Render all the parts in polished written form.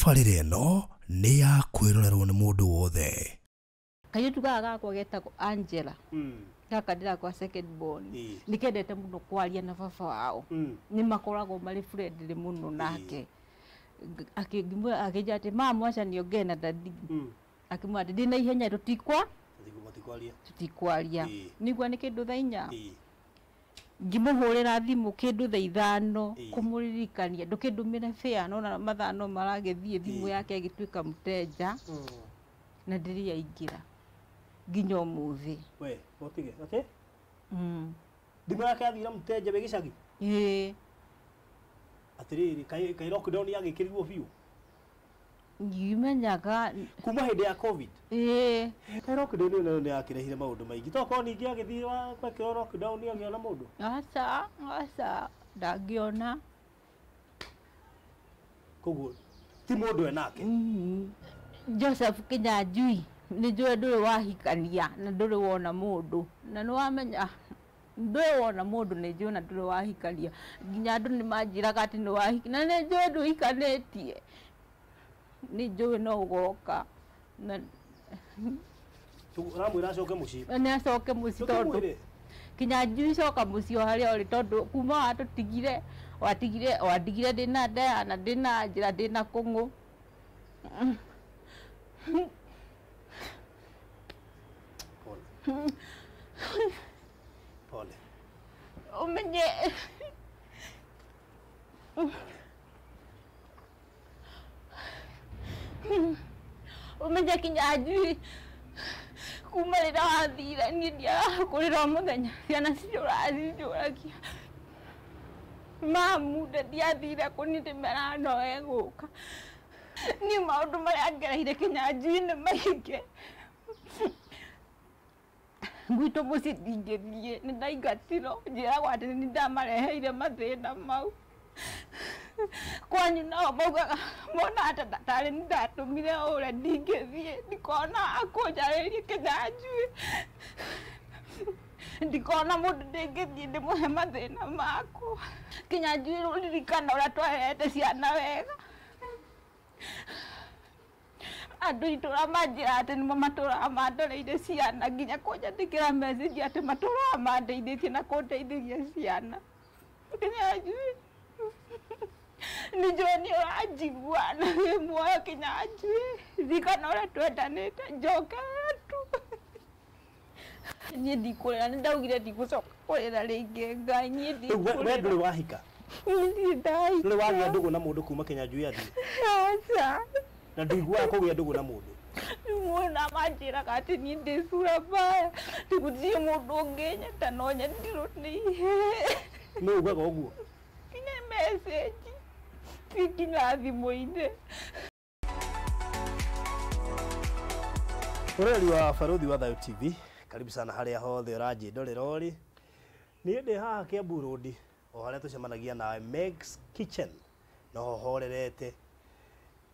Tabarĩra ĩno nĩ ya kwĩrorerwo nĩ mũndũ wothe. Kairĩtu gaka gakwa getagwo Angela. Gaka ndĩrakwa second born. Nĩ kendete mũno kwaria na baba wao. Nĩ makoragwo marĩ friendly mũno nake. Akĩnjĩra atĩ mama aca niongee na daddy. Akĩmwĩra atĩ ndĩna ihenya tũtikwaria. Nĩguo nĩ kĩndũ thaa inya. Ngĩmũhũrĩra thimũ kĩndũ thaa ithano kũmũririkania ndũkĩndũmĩre fare nona mathaa no maragĩthiĩ thimũ yake ĩgĩtuĩka mũtenja na ndĩrĩ yaingĩra nginya ũmũthĩ. We, ũtige, atĩ? Thimũ yake yathira mũtenja wĩ gĩcagi? Ĩĩ. Atĩrĩrĩ, kaĩ lockdown yagĩkĩrirwo biũ? Ndimenyaga. Kuma hĩndĩ ya COVID? Ĩĩ. Kaĩ lockdown ĩyo nayo nĩ yakĩrehire maũndũ maingĩ. Tokorwo ningĩ agĩthiĩ gwekĩrwo lockdown agĩona mũndũ? Aca, aca, ndangĩona. Koguo ti mũndũ enake? Joseph Kinyanjui, nĩ njũĩ ndũrĩ wahikania na ndũrĩ wona mũndũ. Na nĩ wamenya ndũrĩ wona mũndũ nĩ njũĩ na ndũrĩ wahikania. Nginya andũ nĩ manjĩraga atĩ nĩ wahikania na nĩ njũĩ ndũhikanĩtie. Nĩ njũĩ no ũgoka. Na Ũramwĩra acoke mũciĩ? Nĩ acoke mũciĩ tondũ Ndũkĩmwĩre? Kinyanjui coka mũciĩ o harĩa ũrĩ tondũ kuma watũtigire, wandigire ndĩna Diana, ndĩna Angela, ndĩna Kũng'ũ. Pole. Pole. Ũmenye. Ũmenye Kinyanjui kuma rĩrĩa wathire niĩ ndiagaga kũrĩra o mũthenya ciana cinjũragia mamu ndiathire kũ niĩ ndĩmeraga no egũka. Niĩ maũndũ marĩa ngereire Kinyanjui nĩ maingĩ. Gwitũ mũciĩ ndingĩthiĩ nĩ ndaingatirwo njĩragwo atĩ nĩ ndamareheire mathĩna mau. Kwanyu nao maugaga mona tarĩ nĩ ndatũmire ũre ndingĩthiĩ ndikona akũnjarĩrie Kinyanjui. Ndikona mũndũ ndĩngĩthiĩ ndĩmũhe mathĩna makwa. Kinyanjui rũririkana ũrĩa twarerete ciana wega. Andũ itũra manjĩra atĩ nĩmo matũraga mandoreire ciana nginya kũnjandĩkĩra message atĩ matũraga mandeithĩtie na kũndeithĩria ciana. Kinyanjui nĩ njũĩ nĩ ũranjigua na wĩ muoyo Kinyanjui. Ririkana ũrĩa twendanĩte njokerera tu. Niĩ ndikũrĩra nĩ ndaugire ndigũcoka kũrĩra rĩngĩ Ngai niĩ Rĩu we ndũrĩ wahika? Niĩ ndirĩ ndahika. Ndũrĩ wagĩa ndũgũ na mũndũ kuma Kinyanjui athiĩ? Aca. Na ndũiguaga kũgĩa ndũgũ na mũndũ? Rĩu mwana manjĩraga atĩ niĩ ndĩ sura mbaya, atĩ gũtirĩ mũndũ ũngĩnyenda no nyendirwo nĩ ihĩĩ. Nũ ugaga ũguo? Nginya message, ti nginya thimũ-inĩ. Mũrori wa Barũthi wa Thayũ TV, karibu sana harĩa hothe ũranjĩndorera ũrĩ. Niĩ ndĩ haha Kiambu Road, o harĩa tũcemanagia nawe Meg's Kitchen, noho horerete.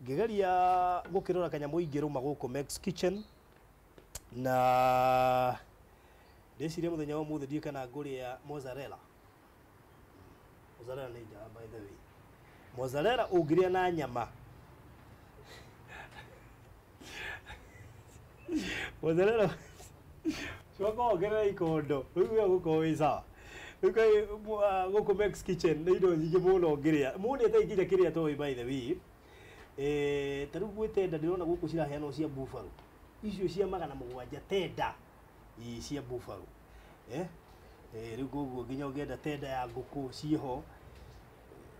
Ngĩgeria gũkĩrora kanyamũ ingĩrũma gũkũ Meg's Kitchen, na ndĩcirie mũthenya wa ũmũthĩ ndiũĩ kana ngũrĩa mozzarella. Mozzarella nĩ njega by the way. Mozzarella ũngĩrĩa na nyama. Mozzarella coka wongerere ikondo, rĩu we ũgũkorwo wĩ sawa. Rĩu kaĩ gũkũ Meg's Kitchen nĩ indo nyingĩ mũno ngĩrĩa. Muonete nginya kĩrĩa toĩ by the way. Ta rĩu gwĩ tenda ndĩrona gũkũ ciraheanwo cia buffalo. Icio cia magana mũgwanja tenda. Ii cia buffalo. Rĩu koguo nginya ũngĩenda tenda ya ngũkũ ciĩho.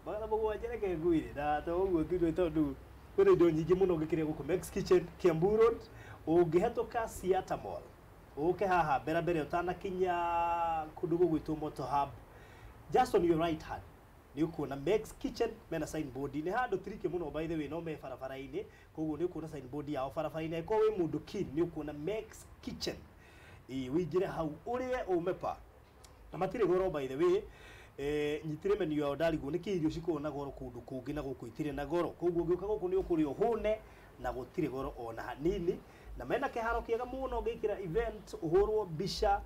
Magana mũgwanja reke ngwĩre na to ũguo tu nĩ tondũ kwĩna indo nyingĩ mũno ũngĩkĩrĩa gũkũ Meg's Kitchen, Kiambu Road, ũngĩhetũka Siata Mall. Ũke haha mbere mbere ũtanakinya kũndũ gũgwĩtwo Motor Hub. Just on your right hand. Nĩ ũkuona Meg's Kitchen mena signboard. Nĩ handũ tricky mũno by the way, no me barabara-inĩ. Koguo nĩ ũkuona signboard yao barabara-inĩ. Angĩkorwo wĩ mũndũ keen, nĩ ũkuona Meg's Kitchen. Ĩĩ, ũingĩre hau ũrĩe ũme pa. Na matirĩ goro by the way. Nyitire menu yao ndarigwo nĩkĩ irio cikoragwo na goro kũndũ kũngĩ na gũkũ itirĩ na goro. Koguo ũngĩũka gũkũ nĩ ũkũrĩa ũhũne na gũtirĩ goro ona hanini. Na mena kĩharo kĩega mũno ũngĩkĩra event, ũhũrwo mbica,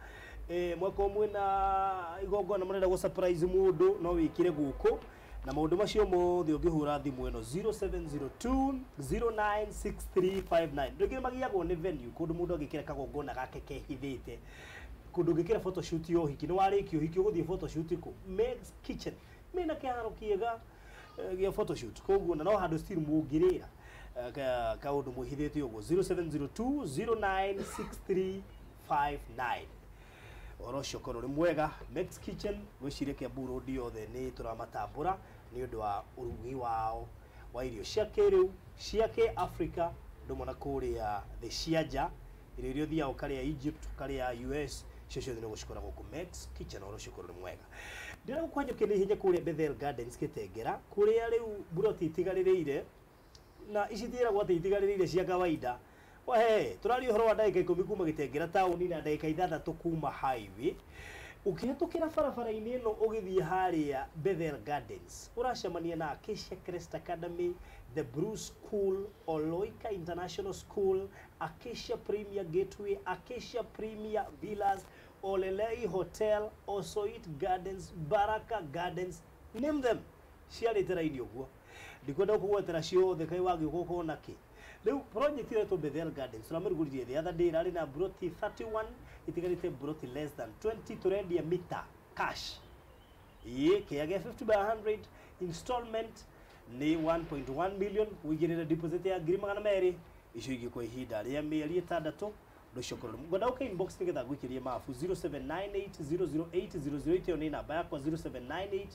mwakorwo mwĩna igongona mũrenda gũ surprise mũndũ no wĩkĩre gũkũ. Na maũndũ macio mothe ũngĩhũra thimũ ĩno 0702 096359. Rĩngĩ magiagwo nĩ venue kũndũ mũndũ angĩkĩra kagongona gake kehithĩte, kũndũ ũngĩkĩra photoshoot ya ũhiki, nĩ warĩkia ũhiki ũgũthiĩ photoshoot kũ? Meg's Kitchen mena kĩharo kĩega gĩa photoshoot, koguo na no handũ still mũngĩrĩra kaũndũ mwĩhithĩte ũguo. 0702 096359. Ũhoro ũcio ũkorwo ũrĩ mwega. Meg's Kitchen gwĩciria Kiambu Road yothe nĩ tũramatambũra nĩ ũndũ wa ũrugi wao wa irio cia kĩrĩu cia kĩ-Africa, ndũmwe na kũrĩa thĩ cia nja, irio iria ũthiaga ũkarĩa Egypt, ũkarĩa US, icio ciothe nĩ ũgũcikora gũkũ Meg's Kitchen. Ũhoro ũcio ũkorwo ũrĩ mwega. Ndĩrenda gũkũhanyũkia na ihenya kũrĩa Bethel Gardens Gĩtengera, kũrĩa rĩu mburoti itigarĩrĩire, na ici itiĩragwo atĩ itigarĩrĩire cia kawaida. Wahe tũraria ũhoro wa ndagĩka 10 kuma Gĩtengera taũni na ndagĩka 6 kuma highway. Ũkĩhetũkĩra barabara-inĩ ĩno ũgĩthiĩ harĩa Bethel Gardens, ũracemania na Acacia Crest Academy, The Bruce School, Oloika International School, Acacia Premier Gateway, Acacia Premier Villas, Olelei Hotel, Osoit Gardens, Baraka Gardens, name them, ciarĩte raini ũguo. Ndikwenda gũkũgwetera ciothe, kaĩ wagĩũka ũkona kĩ. Rĩu project ĩretwo Bethel Gardens, tũramĩrugũririe the other day, ĩrarĩ na broti 31, itigarĩte broti less than 20. Tũrendia mita cash, ĩĩ kĩaya gĩa 50 by 100, installment nĩ 1.1 million, ũigĩrĩre deposit ya 200,000, icio ingĩ kwa ihinda rĩa mĩeri 6. Ũndũ ũcio ũkorwo ngwenda ũke inbox nĩgetha ngũikĩrie mabu. 0798008008, ĩyo nĩ namba yakwa, 0798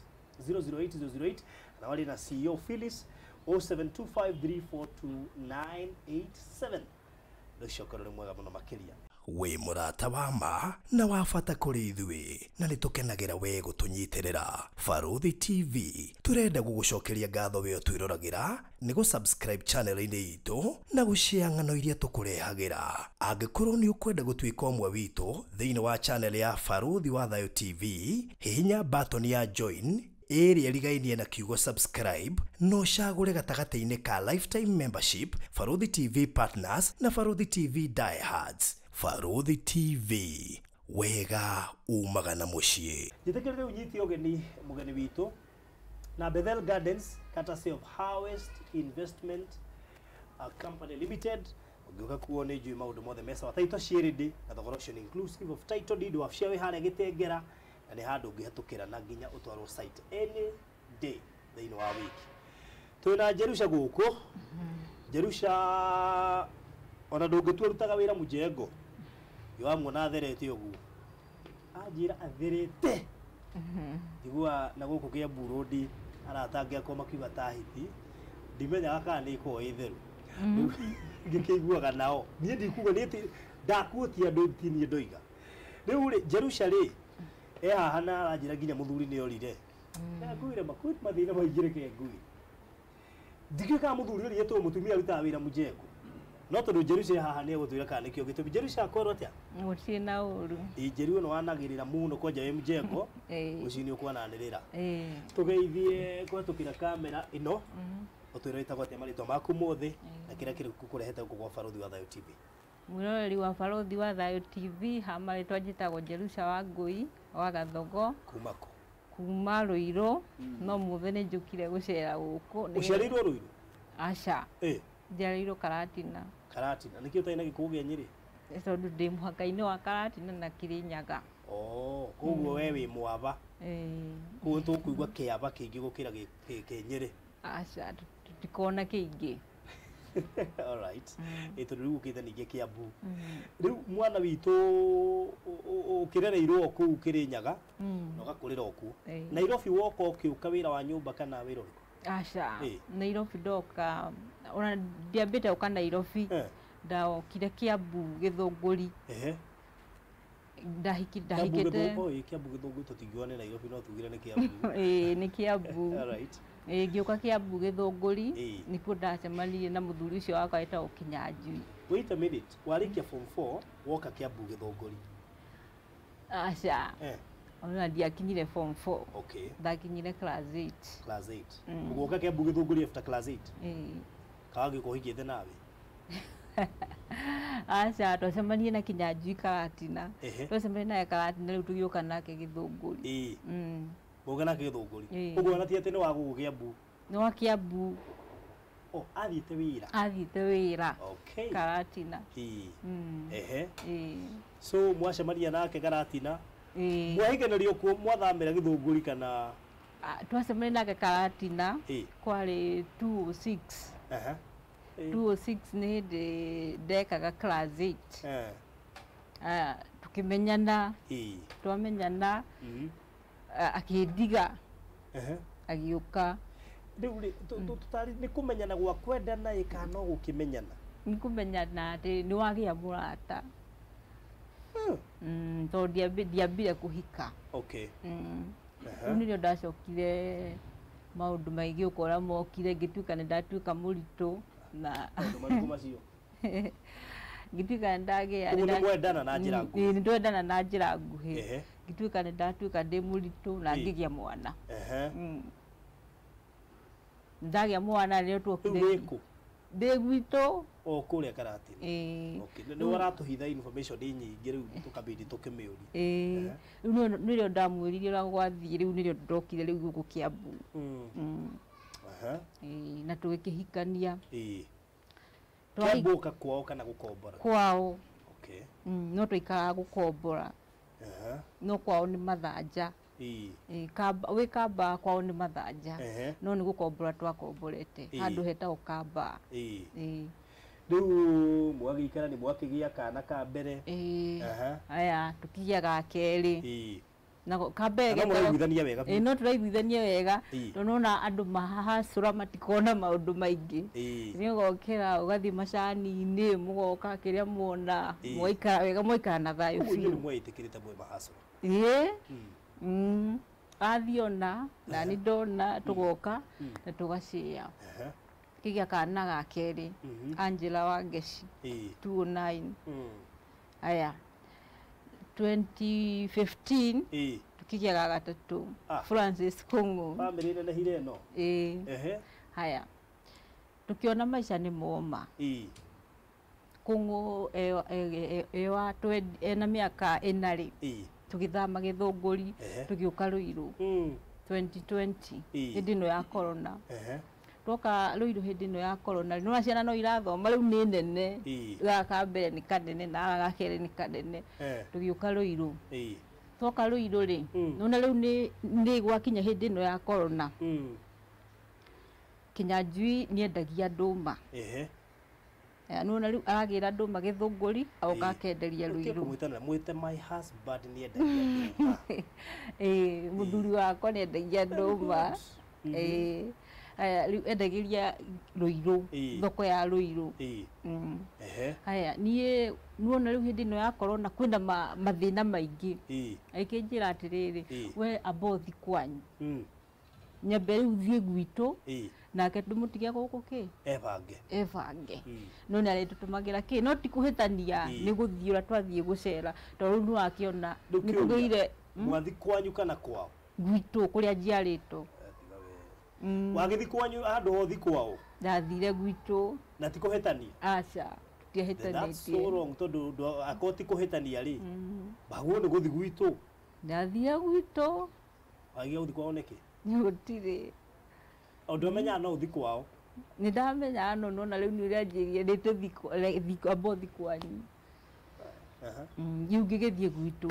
008008, na warĩ na CEO Phyllis 0725342987. Ũndũ ũcio ũkorwo ũrĩ mwega mũno makĩria. Wĩ mũrata wa ma na wa bata kũrĩ ithuĩ, na nĩ tũkenagĩra we gũtũnyitĩrĩra. Barũthi TV tũrenda gũgũcokeria ngatho we ũtwĩroragĩra nĩ gũ-subscribe channel-inĩ itũ na gũshare ng'ano iria tũkũrehagĩra. Angĩkorwo nĩ ũkwenda gũtuĩka ũmwe witũ thĩinĩ wa channel ya Barũthi wa Thayũ TV, hihinya button ya join ĩrĩa ĩrigainie na kiugo subscribe, no ũcagũre gatagatĩ-inĩ ka lifetime membership, Barũthi TV Partners na Barũthi TV Diehards. Barũthi TV, wega umaga na mũciĩ. Njĩtĩkĩre rĩu nyite ũgeni mũgeni witũ na Bethel Gardens, courtesy of Harvest Investment Company Limited. Ũngĩũka kuo nĩ njũĩ maũndũ mothe me sawa. Title ciĩ ready, na thogora ũcio nĩ inclusive of title deed. Wabici wĩ harĩa Gĩtengera, na nĩ handũ ũngĩhetũkĩra na nginya ũtwarwo site any day thĩinĩ wa wiki. Twĩna Jerusha gũkũ. Jerusha, ona ndũngĩtua rutaga wĩra mũjengo, wamuona atherete ũguo, anjĩra atherete njigua na gũkũ Kiambu Road arata angĩ akwa makiuga ta hiti, ndimenyaga kana nĩ ĩkoragwo ĩ theru. Rĩu ngĩkĩiguaga nao, niĩ ndikuga nĩ ndakuotia andũ, ti niĩ ndoiga. Rĩu rĩ, Jerusha rĩ e haha na aranjĩra nginya mũthuri nĩ orire. Ngũire makwĩ mathĩna maingĩ, reke ngui ndikĩũĩ kana mũthuri orire tondũ mũtumia arutaga wĩra mũjengo, no tondũ Jerusha e haha nĩ egũtwĩra kana nĩkĩo gĩtũmi. Jerusha, akorwo atĩa? Gũtirĩ na ũru. Ĩ Jeru ĩno wanagĩrĩra mũno kwanja wĩ mũjengo, ũcio nĩ ũkwananĩrĩra. Tũgeithie kũhetũkĩra kamera ĩno, ũtwĩre wĩtagwo atĩa, marĩtwa maku mothe, na kĩrĩa kĩrĩ kũrehete gũkũ gwa Barũthi wa Thayũ TV. Mwĩroreri wa Barũthi wa Thayũ TV, ha marĩtwa njĩtagwo Jerusha wa Ngũi wa Gathogo. Kuma kũ? Kuma Rũirũ, no mũthĩ nĩ njũkire gũcera gũkũ. Ũciarĩirwo Rũirũ? Aca. Njiarĩirwo Karatina. Karatina, nĩkĩo ũtarĩ na gĩkũũ kĩa Nyĩrĩ? Tondũ ndĩ mũhaka-inĩ wa Karatina na Kĩrĩnyaga. Oh, koguo we wĩ mwaba. Koguo tũkũigua kĩaba kĩingĩ gũkĩra kĩ Nyĩrĩ. Aca, tũtikona kĩingĩ. Alright. Ĩ tondũ rĩu ũkĩte ningĩ Kiambu. Rĩu mwana witũ ũkĩrereirwo o kũu Kĩrĩnyaga na ũgakũrĩra o kuo. Nairobi woka ũkĩũka wĩra wa nyũmba kana wĩra ũrĩkũ? Aca, Nairobi ndoka, ona ndiambĩte gũka Nairobi, ndokire Kiambu Gĩthũngũri. Ndahikĩte. Kiambu Gĩthũngũri tũtingiuga nĩ Nairobi, no tugire nĩ Kiambu. Ĩĩ, nĩ Kiambu. Alright. Ĩĩ, ngĩũka Kiambu Gĩthũngũri, nĩkuo ndacemanirie na mũthuri ũcio wakwa wĩtagwo Kinyanjui. Wait a minute, warĩkia form 4 woka Kiambu Gĩthũngũri? Aca. Ona ndiakinyire form 4. Okay. Ndakinyire class 8. Class 8. Ũgoka Kiambu Gĩthũngũri after class 8? Ĩĩ. Kaga gĩũka ũhikĩte nawe? Aca, twacemanirie na Kinyanjui Karatina. Twacemanirie naye Karatina, rĩu tũgĩũka nake Gĩthũngũri. Mũge nake Gĩthũngũri. Ũguo ona ti atĩ nĩ wa gũkũ Kĩambu. Nĩ wa Kĩambu. Oh, athiĩte wĩra. Athiĩte wĩra. Okay. Karatina. Ehe. So mwacemania nake Karatina. Mwahikanĩrio kuo mwathamĩra Gĩthũngũri kana? Twacemania nake Karatina. Kwarĩ 206. 206 nĩ hĩndĩ ndekaga class 8. Tukĩmenyana. Twamenyana. Akĩndiga. Agĩũka. Rĩu rĩ tũtarĩ nĩ kũmenyana gwa kwendana ĩ kana no gũkĩmenyana? Nĩ kũmenyana atĩ nĩ wagĩa mũrata. Tondũ ndiambire kũhika. Okay. Rĩu nĩrĩo ndacokire maũndũ maingĩ ũkora mokire ngĩtuĩka nĩ ndatuĩka mũritũ na maũndũ marĩkũ macio? Ngĩtuĩka nĩ ndagĩa. Ũguo nĩ mwendana na njĩra nguhĩ. Nĩ twendana na njĩra nguhĩ. Ngĩtuĩka nĩ ndatuĩka ndĩ mũritũ na ngĩgĩa mwana. Ndagĩa mwana rĩo tuokire. Rĩu wĩkũ? Ndĩ gwitũ. O kũrĩa Karatina. Okay. Nĩ ũratũhitha information nyingĩ rĩu tũkambĩrĩria tũkĩmĩũria. Rĩu nĩrĩo ndamwĩrire ũrĩa gwathiĩ rĩu nĩrĩo ndokire rĩu gũkũ Kĩambu. Na tũgĩkĩhikania. Kĩambu ũka kwao kana gũkombora? Kwao. Okay. No tũikaraga gũkombora. No kwao nĩ Mathanja. Wĩ Kamba kwao nĩ Mathanja. No nĩ gũkombora twakomborete handũ hetagwo Kamba. Rĩu mwagĩikara nĩ mwakĩgĩa kana ka mbere. Aya tũkĩgĩa ga kerĩ. Na ka mbere no mũraiguithania wega. No tũraiguithania wega tondũ nona andũ mahacũra matikona maũndũ maingĩ. Nĩ ũgokĩra ũgathiĩ macani-inĩ mũgoka kĩrĩa muona mwaikara wega mwaikara na thayũ biũ. Ũguo inyuĩ nĩ mwetĩkĩrĩte mwĩ mahacũra? Ĩĩ. Athiĩ ona na nĩ ndona tũgoka na tũgacĩa. Kĩgĩa kana ga kerĩ Angela Wangeci 209. Aya 2015 tukĩgĩa ga gatatũ Francis Kũng'ũ. Bamĩrĩ ĩnenehire ĩno? Haya tukiona maica nĩ moma. Kũng'ũ ena mĩaka ĩna rĩ tũgĩthama Gĩthũngũri tũgĩũka Ruiru 2020 hĩndĩ ĩno ya corona. Twoka Ruiru hĩndĩ ĩno ya corona nĩ ciana no irathoma rĩu nĩ nene. Gaka mbere nĩ kanene na gaka kerĩ nĩ kanene. Tũgĩũka Ruiru. Twoka Ruiru rĩ nona rĩu nĩ gwakinya hĩndĩ ĩno ya corona. Kinyanjui nĩendagia ndũma. Nona rĩu aragĩra ndũma Gĩthũngũri agoka akenderia Ruiru. Mwĩte my husband nĩendagia ndũma. Mũthuri wakwa nĩendagia ndũma. Rĩu endagĩria Ruiru thoko ya Ruiru. Haya niĩ nuona rĩu hĩndĩ ĩno ya corona kwĩna mathĩna maingĩ. Agĩkĩnjĩra atĩrĩrĩ we amba ũthiĩ kwanyu. Nyambe rĩu thiĩ gwitũ nake ndĩmũtige gũkũ kĩ ebange. No nĩ arĩtũtũmagĩra kĩ no ti kũhĩtania nĩ gũthiĩ ũrĩa twathiĩ gũcera tondũ rĩu nĩwakĩona nĩ tũgĩire. Mwathiĩ kwanyu kana kwao? Gwitũ kũrĩa njiarĩtwo. Wagĩthiĩ kwanyu handũ hothiĩ kwao? Ndathire gwitũ. Na ti kũhĩtania? Aca, tũtiahĩtanĩtie. That's so wrong tondũ akorwo ti kũhĩtania rĩ bagwo nĩ gũthiĩ gwitũ. Ndathire gwitũ. Wagĩa gũthiĩ kwao nĩkĩ? Gũtirĩ. O ndũmenyaga no ũthiĩ kwao? Nĩ ndamenyaga no nona rĩu nĩ ũrĩa anjĩrire nĩ amba ũthiĩ kwanyu. Rĩu ngĩgĩthiĩ gwitũ.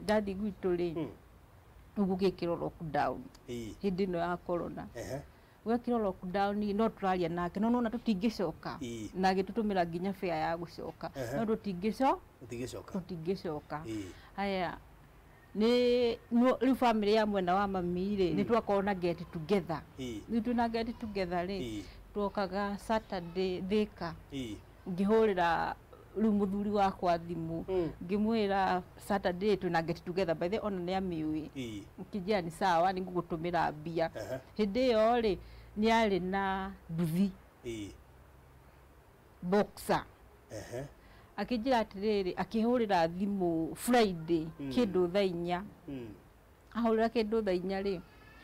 Ndathiĩ gwitũ rĩ rĩu gũgĩkĩrwo lockdown hĩndĩ ĩno ya corona. Gwekĩrwo lockdown no tũraria nake no nona tũtingĩcoka na agĩtũtũmĩra nginya fare ya gũcoka no tũtingĩcoka. Haya nĩ rĩu bamĩrĩ ya mwena wa mami rĩ nĩ twakorwo na get together. Rĩu twĩna get together rĩ twokaga Saturday Thika ngĩhũrĩra rĩu mũthuri wakwa thimũ ngĩmwĩra Saturday twĩna get together by the ona nĩ amĩũĩ. Ngĩnjĩra nĩ sawa nĩ ngũgũtũmĩra mbia. Hĩndĩ ĩyo rĩ nĩ arĩ na nduthi boxer. Akĩnjĩra atĩrĩrĩ akĩhũrĩra thimũ Friday kĩndũ thaa inya. Ahũrĩra kĩndũ thaa inya rĩ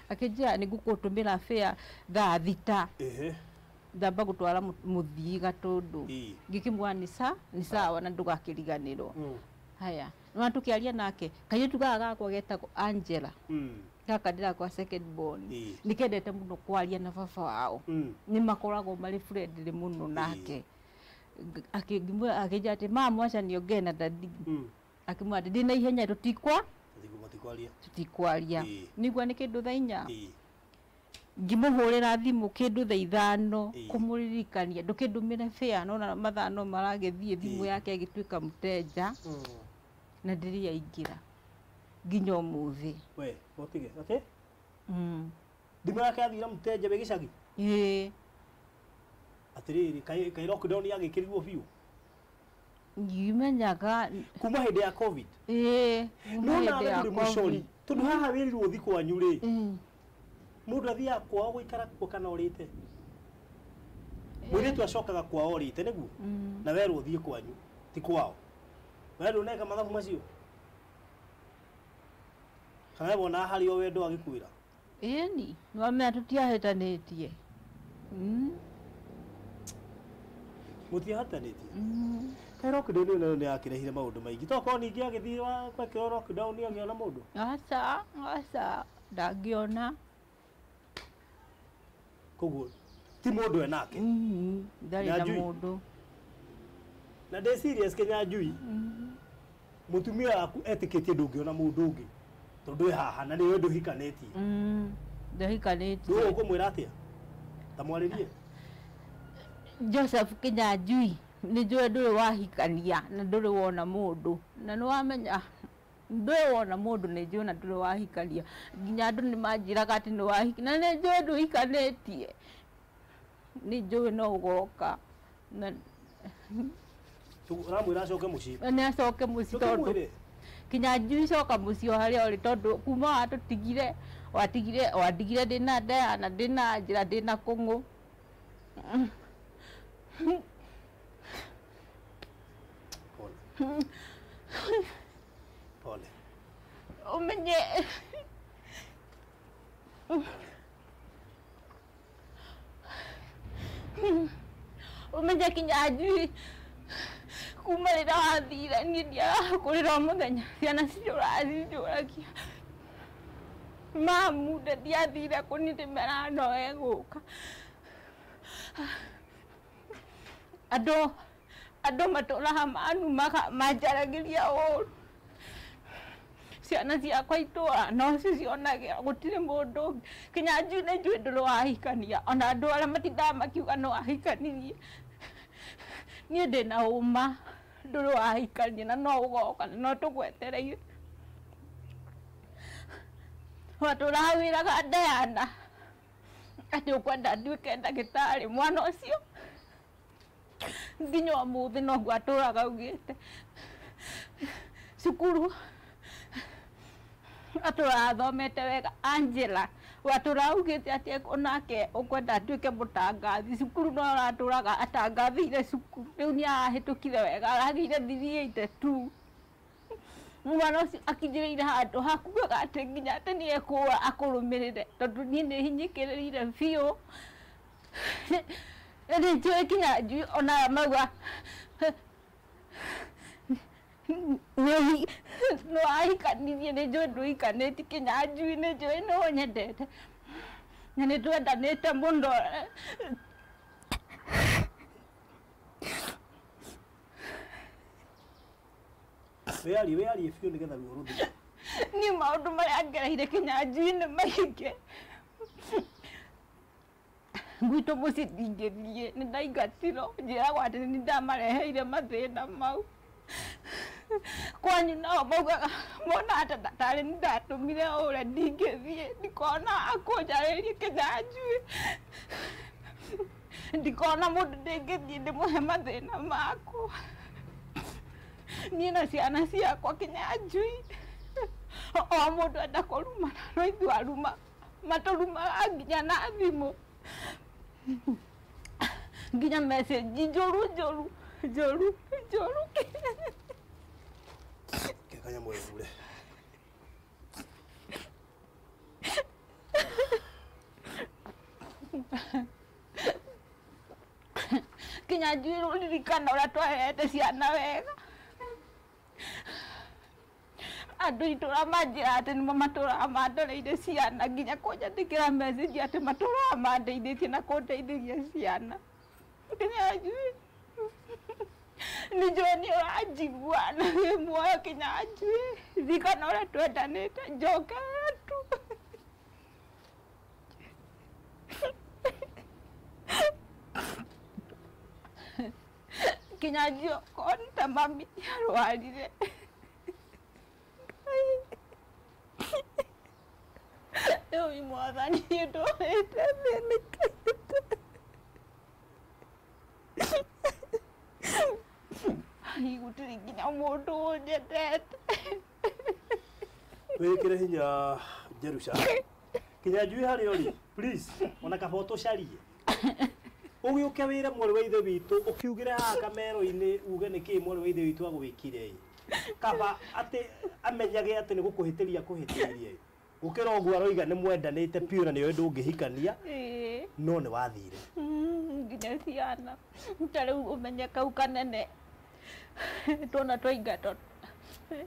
akĩnjĩra nĩ ngũgũtũmĩra fare thaa thita. Ndamba gũtwara mũthii Gatũndũ. Ngĩkĩmwĩra nĩ sawa na ndũgakĩriganĩrwo. Haya Nĩwona tũkĩaria nake kairĩtu gaka gakwa getagwo Angela. Gaka ndĩrakwa second born. Nĩkendete mũno kwaria na baba wao. Nĩ makoragwo marĩ friendly mũno nake. Akĩnjĩra atĩ mama aca niongee na daddy. Akĩmwĩra atĩ ndĩna ihenya tũtikwaria. Nĩigua nĩ kĩndũ thaa 4. Ngĩmũhũrĩra thimũ kĩndũ thaa 5 kũmũririkania ndũkĩndũmĩre fare nona mathaa no maragĩthiĩ thimũ yake ĩgĩtuĩka mũtenja. Na ndĩrĩ yaingĩra nginya ũmũthĩ. We ũtige atĩ thimũ yake yathira mũtenja wĩ gĩcagi. Ĩĩ. Atĩrĩrĩ kaĩ lockdown yagĩkĩrirwo biũ? Ngimenyaga kuma hĩndĩ ya COVID. Ĩĩ. No nawe ndũrĩ mũcori tondũ haha wĩrirwo ũthiĩ kwanyu rĩ, mũndũ athiaga kwao gũikara kuo kana ũrĩte? Mũirĩtu acokaga kwao ũrĩte nĩguo? Na werwo ũthiĩ kwanyu ti kwao. We ndũneka mathabu macio? Kana we wonaga harĩ o wendo agĩkwĩra? Ĩni, nĩwamenya tũtiahĩtanĩtie. Mũtiahĩtanĩtie? Kaĩ lockdown ĩyo nayo nĩyakĩrehire maũndũ maingĩ. Tokorwo ningĩ agĩthiĩ gwekĩrwo lockdown agĩona mũndũ? Aca, aca, ndangĩona. Koguo ti mũndũ enake? Ndarĩ na mũndũ. Na ndĩ serious Kĩnyanjui. Mũtumia waku etĩkĩtie ndũngĩona mũndũ ũngĩ tondũ wĩ haha na nĩwe ndũhikanĩtie. Ndahikanĩtie. Rĩu ũkũmwĩra atĩa? Ta mwarĩrie. Joseph Kĩnyanjui nĩ njũĩ ndũrĩ wahikania na ndũrĩ wona mũndũ na nĩwamenya ndũrĩ wona mũndũ nĩ njũĩ na ndũrĩ wahikania nginya andũ nĩ manjĩraga atĩ nĩ wahikania na nĩ njũĩ ndũhikanĩtie nĩ njũĩ no ũgoka na Ũramwĩra acoke mũciĩ? Nĩ acoke mũciĩ tondũ Kĩnyanjui coka mũciĩ o harĩa ũrĩ tondũ kuma watũtigire wandigire ndĩna Diana ndĩna Angela ndĩna Kũng'ũ. Pole. Pole. Ũmenye ũmenye Kĩnyanjui kuma rĩrĩa wathire niĩ ndiagaga kũrĩra o mũthenya ciana cinjũragia mamu ndiathire kũ niĩ ndĩmeraga no egũka. Andũ matũraga manumaga manjaragĩria ũru ciana ciakwa itũra no cicionagĩra gũtirĩ mũndũ ũngĩ. Kĩnyanjui nĩ njũĩ ndũrĩ wahikania ona andũ arĩa matindaga makiuga no wahikanirie niĩ ndĩna ũma ndũrĩ wahikania na no ũgoka na no tũgwetereire. Watũraga wĩraga Diana atĩ ũkwenda nduĩke ndagĩtarĩ mwana ũcio nginya ũmũthĩ noguo atũraga augĩte cukuru atũraga athomete wega. Angela watũraga augĩte atĩ onake ũkwenda atuĩke mũtangathi cukuru no aratũraga atangathĩire cukuru rĩu nĩ arahĩtũkire wega aragĩire 382. Mwana ũcio akinyĩrĩire handũ hakugaga atĩ nginya atĩ nĩ ekũra akũrũmĩrĩre tondũ niĩ nĩ hinyĩkĩrĩire biũ. Nĩ njũĩ Kĩnyanjui ona mauga nĩ wahikanirie nĩ njũĩ ndũhikanĩtie Kĩnyanjui nĩ njũĩ nĩ ũnyendete na nĩ twendanĩte mũno. Wĩarie biũ nĩgetha ruo rũthire. Niĩ maũndũ marĩa ngereire Kĩnyanjui nĩ maingĩ. Gwitũ mũciĩ ndingĩthiĩ nĩ ndaingatirwo njĩragwo atĩ nĩ ndamareheire mathĩna mau. Kwanyu nao maugaga mona ata tarĩ nĩ ndatũmire ũre ndingĩthiĩ ndikona akũnjarĩrie Kĩnyanjui ndikona mũndũ ndĩngĩthiĩ ndĩmũhe mathĩna makwa niĩ na ciana ciakwa Kĩnyanjui o mũndũ enda kũrumana no ithuĩ aruma matũrumaga nginya na thimũ nginya message njũru njũru njũru njũru. Kanyamũ ĩhure. Kĩnyanjui rũririkana ũrĩa twarerete ciana wega. Andũ itũra manjĩra atĩ nĩmo matũraga mandoreire ciana nginya kũnjandĩkĩra message atĩ matũraga mandeithĩtie na kũndeithĩria ciana. Kĩnyanjui nĩ njũĩ nĩ ũranjigua na wĩ muoyo Kĩnyanjui, ririkana ũrĩa twendanĩte, njokerera tu. Kĩnyanjui okorwo nĩ ta mami arwarire. Rĩu mwathani ndũrĩte thĩnĩkĩte. Gũtirĩ nginya mũndũ ũnyendete. Wĩkĩre hinya Jerusha. Kĩnyanjui harĩa ũrĩ, please, ona kaba ũtũcarie. Ũgĩũke wĩre mwarĩ wa ithe witũ, ũkiugĩre haha kamero-inĩ uge nĩkĩĩ mwarĩ wa ithe witũ agwĩkire ĩ. Kaba atĩ amenyage atĩ nĩ gũkũhĩtĩria akũhĩtĩirie ĩ. Gũkĩra ũguo aroiga nĩ mwendanĩte biũ na nĩoĩ ndũngĩhikania, no nĩ wathire. Nginya ciana. Ta rĩu ũmenye kau kanene tuona twaingatwo,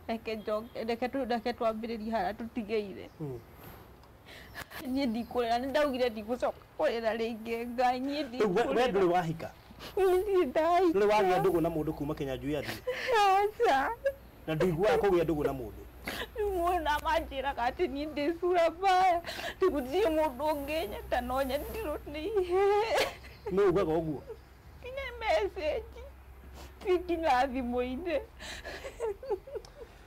reke njoke, reke twambĩrĩrie harĩa tũtigĩire. Niĩ ndikũrĩra, nĩ ndaugire ndigũcoka kũrĩra rĩngĩ Ngai, niĩ Rĩu we ndikũrĩra. ndũrĩ wahika? Niĩ Ndũrĩ ndahika. wagĩa ndũgũ na mũndũ kuma Kĩnyanjui athiĩ? Aca. Na ndũiguaga kũgĩa ndũgũ na mũndũ? Rĩu mũndũ amanjĩraga atĩ niĩ ndĩ sura mbaya, gũtirĩ mũndũ ũngĩnyenda no nyendirwo nĩ ihĩĩ. Nũ ugaga ũguo? Nginya message, ti nginya thimũ-inĩ.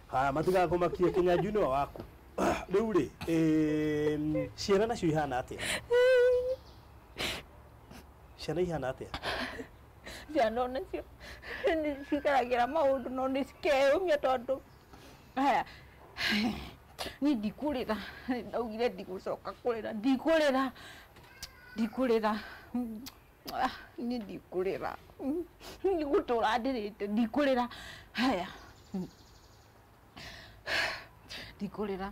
Haya, matigakũmakie, Kĩnyanjui nĩwe waku. Rĩu rĩ, ciana nacio ihana atĩa? Ciana ihana atĩa? Ciana onacio nĩ cigeragĩra maũndũ no nĩ cikeyũmia tondũ haya niĩ ndikũrĩra, ndaugire ndigũcoka kũrĩra, ndikũrĩra, ndikũrĩra, niĩ ndikũrĩra, nĩgũtũra ndĩrĩte, ndikũrĩra, haya ndikũrĩra.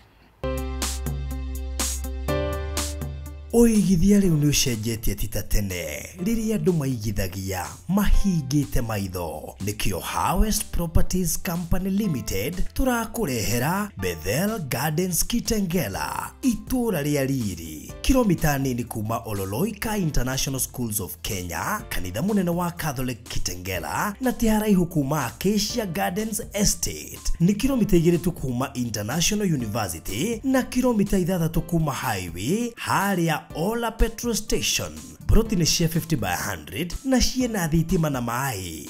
Ũigithia rĩu nĩ ũcenjetie ti ta tene rĩrĩa andũ maigithagia mahingĩte maitho. Nĩkĩo Harvest Properties Company Limited tũrakũrehera Bethel Gardens Kitengela, itũũra rĩa riri, kilomita nini kuma Ololoika International Schools of Kenya, kanitha mũnene wa Catholic Kitengela, na ti haraihu kuma Acacia Gardens Estate. Nĩ kilomita 2 tu kuma International University na kilomita 6 kuma highway harĩa Ola Petrol Station. Broti nĩ cia 50 by 100 na ciĩna thitima na maĩ.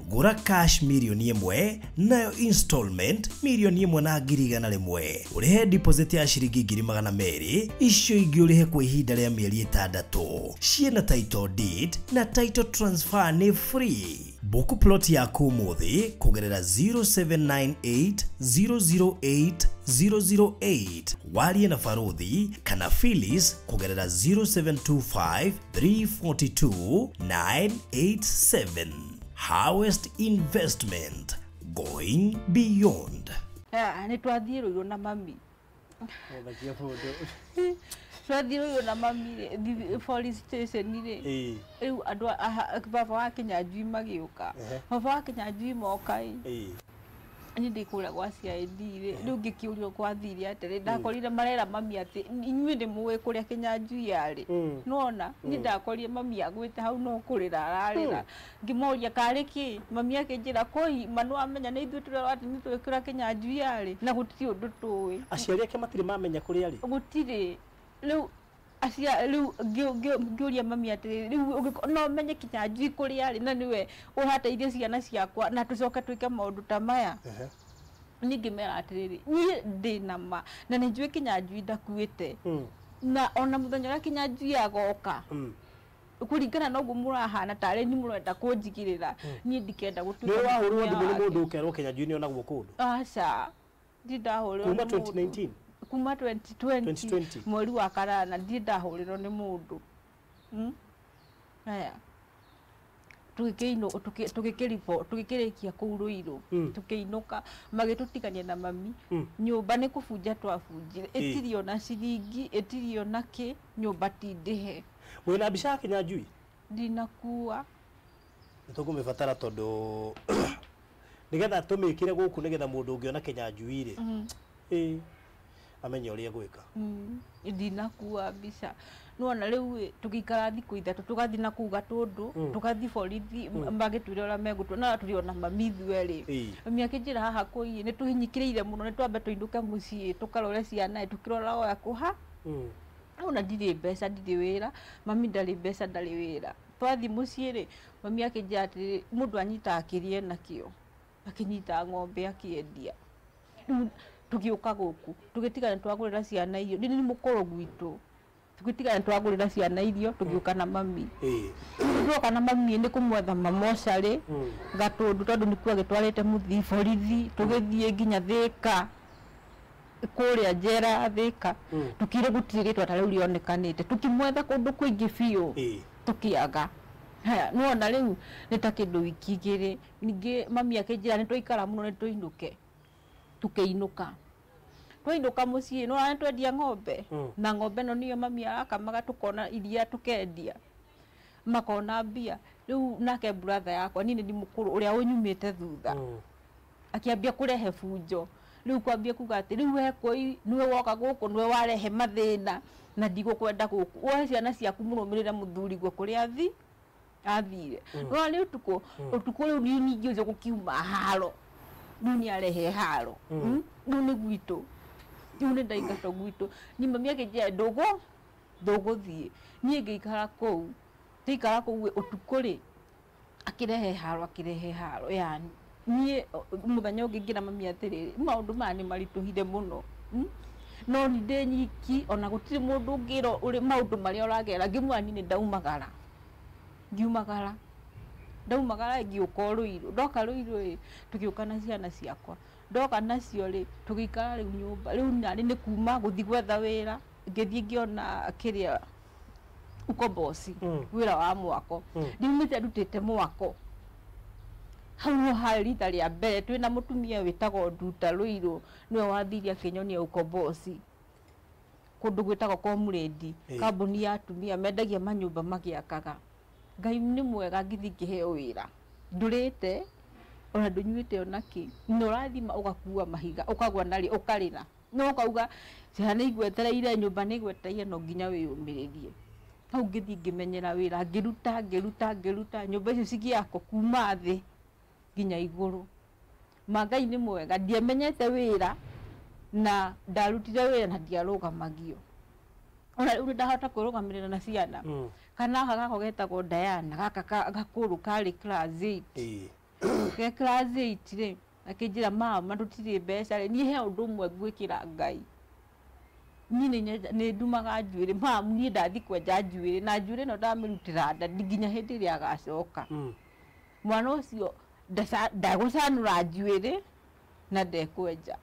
Gũra cash 1,000,000 nayo installment 1,100,000. Ũrĩhe deposit ya ciringi 200,000, icio ingĩ ũrĩhe kwa ihinda rĩa mĩeri 6. Ciĩna title deed na title transfer nĩ free. Book plot yaku ũmũthĩ kũgerera 0798 008 008. Warie na Farodhi kana Phyllis kũgerera 0725 342 987. Harvest Investment, going beyond. Nĩ twathiĩ Rũirũ na mami. Twathiĩ Rũirũ na mami rĩ, police station rĩ. Rĩu andũ baba wa Kĩnyanjui magĩũka. Baba wa Kĩnyanjui moka ĩ. Niĩ ndĩ kũrĩa gwa CID rĩ, rĩu ngĩkĩũrio gwathire atĩrĩ, ndakorire marera mami atĩ inyuĩ nĩ mũĩ kũrĩa Kĩnyanjui arĩ. Nĩwona, niĩ ndakorire mami agwĩte hau no kũrĩra ararĩra. Ngĩmoria karĩ kĩ, mami akĩnjĩra kũi ma nĩwamenya nĩ ithuĩ tũrerwo atĩ nĩ tũĩ kũrĩa Kĩnyanjui arĩ na gũtirĩ ũndũ tũĩ. Aciari ake matirĩ mamenya kũrĩa arĩ? Gũtirĩ. Rĩu rĩu ngĩũria mami atĩrĩrĩ, rĩu no menye Kĩnyanjui kũrĩa arĩ na nĩwe ũrateithia ciana ciakwa na tũcoke twĩke maũndũ ta maya. Niĩ ngĩmera atĩrĩrĩ, niĩ ndĩna ma na nĩ njũĩ Kĩnyanjui ndakuĩte. Na ona mũthenya ũrĩa Kĩnyanjui agoka, kũringana na ũguo mũrahana tarĩ ni mũrenda kũnjigĩrĩra, niĩ ndikenda gũtuĩka. Nĩ wahũrwo thimũ nĩ mũndũ ũkerwo Kĩnyanjui nĩ onagwo kũndũ? Aca, ndirĩ ndahũrĩrwo Kuma nĩ mũndũ. 2019? Kuma 2020 mweri wa kanana ndirĩ ndahũrĩrwo nĩ mũndũ. Haya, tũgĩkĩrĩkia kũu Rũirũ, tũkĩinũka, magĩtũtigania na mami. Nyũmba nĩ kũbunja twabunjire, ĩtirĩ ona ciringi, ĩtirĩ ona kĩ, nyũmba ti ndĩhe. Wĩna mbica ya Kĩnyanjui? Ndinakua. Nĩtũkũmĩbatara tondũ nĩgetha tũmĩkĩre gũkũ nĩgetha mũndũ ũngĩona Kĩnyanjui rĩ ĩ amenye ũrĩa egwĩka. Ndinakua mbica. Nĩwona rĩu tũgĩikara thikũ 3 tũgathiĩ na kũu Gatũndũ, tũgathiĩ borithi magĩtwĩra ũrĩa megũtwĩra na tũrĩ ona mami ithuerĩ. Mami akĩnjĩra haha kũi nĩ tũhinyĩkĩrĩire mũno, nĩ twambe tũinũke mũciĩ tũkarore ciana tũkĩrora oya kũha. Ona ndirĩ mbeca, ndirĩ wĩra, mami ndarĩ mbeca, ndarĩ wĩra. Twathiĩ mũciĩ rĩ, mami akĩnjĩra atĩrĩrĩ, mũndũ anyitaga kĩrĩa enakĩo, akĩnyita ng'ombe akĩendia. Rĩu tũgĩũka gũkũ, tũgĩtiga nĩ twagũrĩra ciana irio, nĩ mũkũrũ gwitũ. Tũgĩtiga nĩ twagũrĩra ciana irio, tũgĩũka na mami. Twoka na mami nĩ kũmwetha mamocarĩ Gatũndũ tondũ nĩkuo agĩtwarĩte mũthii borithi, tũgĩthiĩ nginya Thĩka, kũrĩa njera ya Thĩka, tũkĩrwo gũtirĩ rĩtwa ta rĩu rĩonekanĩte, tũkĩmwetha kũndũ kũingĩ biũ, tũkĩaga. Haya, nĩwona rĩu nĩ ta kĩndũ wiki 2, ningĩ mami akĩnjĩra nĩ twaikara mũno nĩ tũinũke, tũkĩinũka. Twainũka mũciĩ, nĩwona nĩ twendia ng'ombe, na ng'ombe ĩno nĩyo mami arakamaga tũkona iria tũkendia, makona mbia. Rĩu nake brother yakwa, niĩ nĩ ndĩ mũkũrũ ũrĩa ũnyumĩte thutha, akĩambia kũrehe bunjo. Rĩu kwambia kuga atĩ rĩu we kũi nĩwe woka gũkũ, nĩwe warehe mathĩna na ndigũkwenda gũkũ, woe ciana ciaku mũrũmĩrĩre mũthuriguo kũrĩa athire. No nĩ ũtukũ, ũtukũ rĩu niĩ ningĩ ũcio gũkiuma haro, rĩu nĩ arehe haro, rĩu nĩ gwitũ, rĩu nĩ ndaingatwo gwitũ. Niĩ mami akĩnjĩra ndũgũthiĩ, niĩ ngĩikara kũu, ndaikara kũu ũtukũ rĩ, akĩrehe haro, akĩrehe haro, yani niĩ mũthenya ũngĩ ngĩra mami atĩrĩrĩ, maũndũ maya nĩ maritũhire mũno, no ni ndĩ nyiki, ona gũtirĩ mũndũ ũngĩra ũrĩ maũndũ marĩa ũragera. Ngĩmwĩra niĩ nĩ ndaumagara, ngiumagara, ndaumagara ngĩũka Rũirũ, ndoka Rũirũ ĩ, tũgĩũka na ciana ciakwa, ndoka nacio rĩ, tũgĩikara rĩu nyũmba, rĩu narĩ nĩ kuma gũthiĩ gwetha wĩra, ngĩthiĩ ngĩona kĩrĩa ukombozi, wĩra wa mwako, ndiumĩte ndutĩte mwako. Hau nĩho harĩ rita rĩa mbere twĩna mũtumia wĩtagwo Nduta Rũirũ, nĩwe wathire akĩnyonia ukombozi kũndũ gwĩtagwo Comrade, kambuni ya atumia mendagia manyũmba magĩakaga. Ngai nĩ mwega, ngĩthiĩ ngĩheo wĩra, ndũrĩte ona ndũnyuĩte ona kĩ, na ũrathima ũgakua mahiga, ũkagwa narĩ ũkarĩra, no ũkauga ciana nĩ igwetereire, nyũmba nĩ igwetereire, no nginya wĩyũmĩrĩrie. Hau ngĩthiĩ ngĩmenyera wĩra, ngĩruta, ngĩruta, ngĩruta, nyũmba icio cigĩakwo kuma thĩ nginya igũrũ. Ma Ngai nĩ mwega, ndiamenyete wĩra na ndarutire wĩra na ndiarũgamagio. Ona rĩu nĩndahota kwĩrũgamĩrĩra na ciana. Kana gaka gakwa getagwo Diana, gaka gakũrũ karĩ class 8. Ke class 8 rĩ, akĩnjĩra mama tũtirĩ mbeca rĩ, niĩ he ũndũ ũmwe ngwĩkĩra Ngai. Niĩ nĩ ndumaga njuĩrĩ, mam niĩ ndathiĩ kwenja njuĩrĩ, na njuĩrĩ ĩno ndamĩrutĩra nda nginya hĩndĩ ĩrĩa agacoka. Mwana ũcio ndagũcanũra njuĩrĩ na ndekwenja.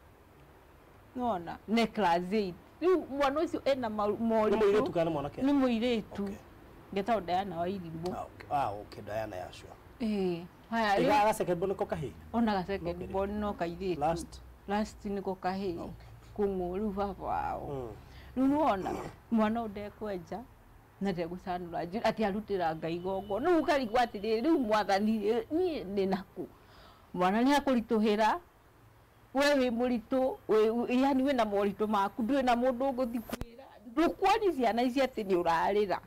Nĩwona? Nĩ class 8. Rĩu mwana ũcio ena moritũ. Nĩ mũirĩtu kana mwanake? Nĩ mũirĩtu. Ngetagwo Diana wa Irimũ. Okay, Diana ya sure. Haya, rĩu Ĩga second born nĩko kahĩĩ? Ona ga second born no kairĩtu. Last? Last nĩko kahĩĩ. Kũng'ũ rĩu baba wao. Rĩu nĩwona mwana ũyũ ndekwenja na ndegũcanũra njuĩrĩ, atĩ arutĩra Ngai igongona. Rĩu ũkarigwo atĩrĩrĩ, rĩu mwathani niĩ ndĩ nakũ? Mwana nĩ akũritũhĩra, we wĩ mũritũ, yani wĩna moritũ maku, ndũrĩ na mũndũ ũgũthiĩ kwĩra, ndũkuonia ciana ici atĩ nĩ ũrarĩra.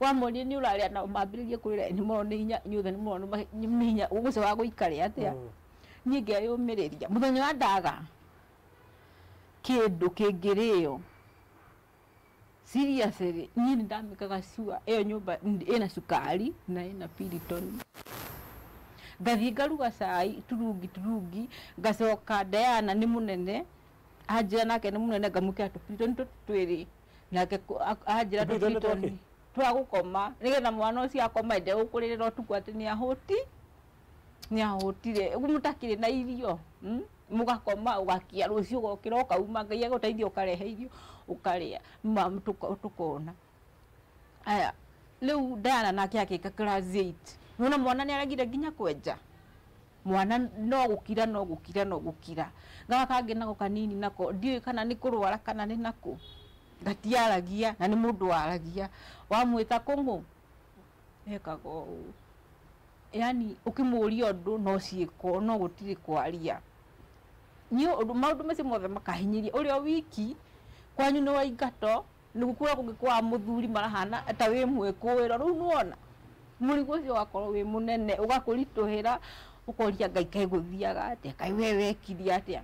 Wamonia nĩ ũrarĩra nao mambĩrĩrie kwĩra nĩ mono nĩ hinya, inyuothe nĩ mono nĩ hinya, ũgũcoka gũikare atĩa? Niĩ ngeyũmĩrĩria. Mũthenya wa ndaga kĩndũ kĩngĩrĩo, seriously, niĩ nĩ ndamĩkaga sure ĩyo nyũmba ĩna cukari na ĩna Piriton. Ngathiĩ ngaruga cai turungi turungi, ngacoka Diana nĩ mũnene, anjĩra nake nĩ mũnene, ngamwĩkĩra tũpiriton tũtũ twĩrĩ, nake anjĩra Tũpiriton nĩ tũpiriton twakĩ? twa gũkoma, nĩgetha mwana ũcio akoma ndegũkũrĩrĩra ũtukũ atĩ nĩ ahũtire, ũguo mũtakĩrĩ na irio, Mũgakoma ũgakia rũciũ ũgokĩra ũkauma, Ngai agũteithia ũkarehe irio ũkarĩa, tũkona. Aya, rĩu Diana nake akĩka class 8. Nĩwona mwana nĩ aregire nginya kwenja. Mwana no gũkira, no gũkira, no gũkira. Gaka kangĩ nako kanini nako, ndiũĩ kana nĩ kũrwara kana nĩ nakũ. Gatiaragia, na nĩ mũndũ waragia. Wamwĩta kũng'ũ, Ekaga ũũ. Yani ũkĩmũria ũndũ no ciĩko no gũtirĩ kwaria. Niĩ ũndũ maũndũ macio mothe makahinyĩria ũrĩa wiki kwanyu nĩ waingato nĩguo kũrĩa kũngĩ kwa mũthuri marahana ta wĩ mwĩkũĩro rĩu nĩwona mũrigo ũcio ũgakorwo wĩ mũnene ũgakũritũhĩra ũkoria Ngai kaĩ gũthiaga atĩa kaĩ we wekire atĩa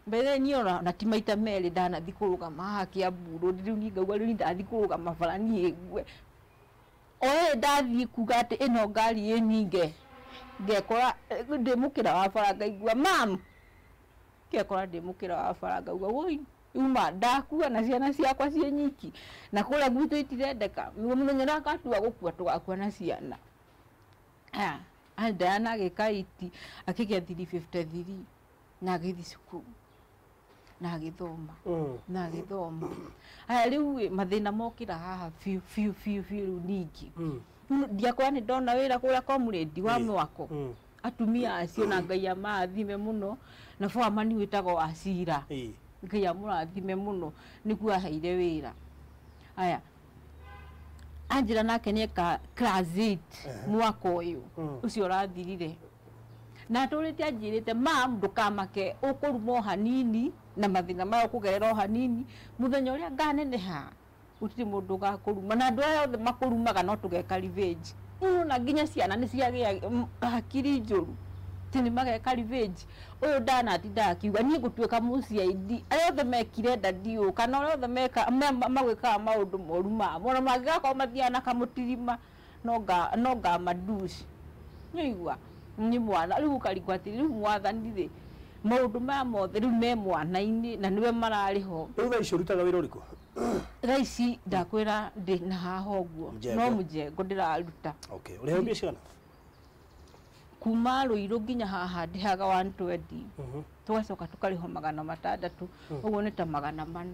mbere niĩ ona na ti maita merĩ ndanathiĩ kũrũgama haha Kiambu Road rĩu niĩ ngauga rĩu niĩ ndathiĩ kũrũgama bara niĩ ngue o ĩrĩ ndathiĩ kuga atĩ ĩno ngari ĩninge ngekora ndĩ mũkĩra wa bara ngaigua mam ngekora ndĩ mũkĩra wa bara ngauga woi uma ndakua na ciana ciakwa ciĩ nyiki na kũrĩa gwitũ itirendeka mũthenya ũrĩa ngatua gũkua tũgakua na ciana. Aya Diana agĩka iti akĩgĩa 353 na agĩthiĩ cukuru na agĩthoma na agĩthoma. Aya rĩu mathĩna mokĩra haha biũ biũ biũ biũ rĩu ningĩ ndiakora nĩ ndona wĩra kũrĩa comrade wa mwako atumia acio na Ngai amarathime mũno na foreman wĩtagwo Wacira Ngai amũrathime mũno nĩguo aheire wĩra. Aya Angela nake nĩeka class 8 mwaka ũyũ ũcio ũrathirire na atũrĩte anjĩrĩte mam ndũkamake ũkũruma o hanini na mathĩna maya ũkũgerera o hanini mũthenya ũrĩa nganeneha gũtirĩ mũndũ ũgakũruma na andũ aya othe makũrumaga no tũgeka revenge. Na nginya ciana nĩ ciagĩa hakiri njũru atĩ nĩ mageka revenge ũyũ ndanatinda akiuga niĩ ngũtuĩka mũciaidi arĩa othe mekire dadi ũũ kana arĩa othe magwĩkaga maũndũ moru mamo ona mangĩgakorwo mathiaga na kamũtirima no ngamaduci nĩũigua nĩ mwana rĩu ũkarigwo atĩ rĩu mwathani rĩ maũndũ maya mothe rĩu me mwana-inĩ na nĩwe mararĩ ho. Rĩu thaa ici ũrutaga wĩra ũrĩkũ? Thaa ici ndakwĩra ndĩ na haha ũguo no mũjengo ndĩraruta. Okay, ũrĩhaga mbia cigana? Kuma Ruiru nginya haha ndĩhaga 120 tũgacoka tũkarĩhwo 600 ũguo nĩ ta 400.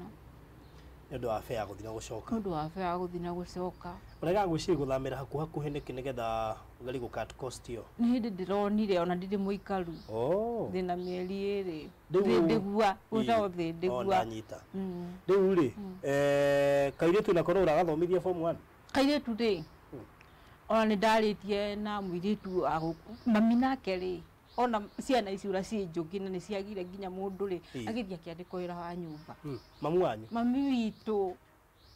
Nĩ ũndũ wa fare ya gũthiĩ na gũcoka. Nĩ ũndũ wa fare ya gũthiĩ na gũcoka. Ũraiga ngwĩciria gũthamĩra hakuhĩ hakuhĩ nĩkĩ nĩgetha ũgerie gũ cut cost ĩyo? Nĩ hĩndĩ ndĩronire ona ndirĩ mũikaru. Ndĩna mĩeri 2. Thĩndĩgua gwĩtagwo thĩndĩgua. Ndanyita. Rĩu rĩ kairĩtu nako nĩ ũragathomithia form 1? Kairĩtu rĩ ona nĩ ndarĩtie na mũirĩtu wa gũkũ mami nake rĩ ona ciana ici ũrĩa ciĩ njũkĩ na nĩ ciagire nginya mũndũ rĩ agĩthiĩ akĩandĩkwo wĩra wa nyũmba. Mamu wanyu? Mami witũ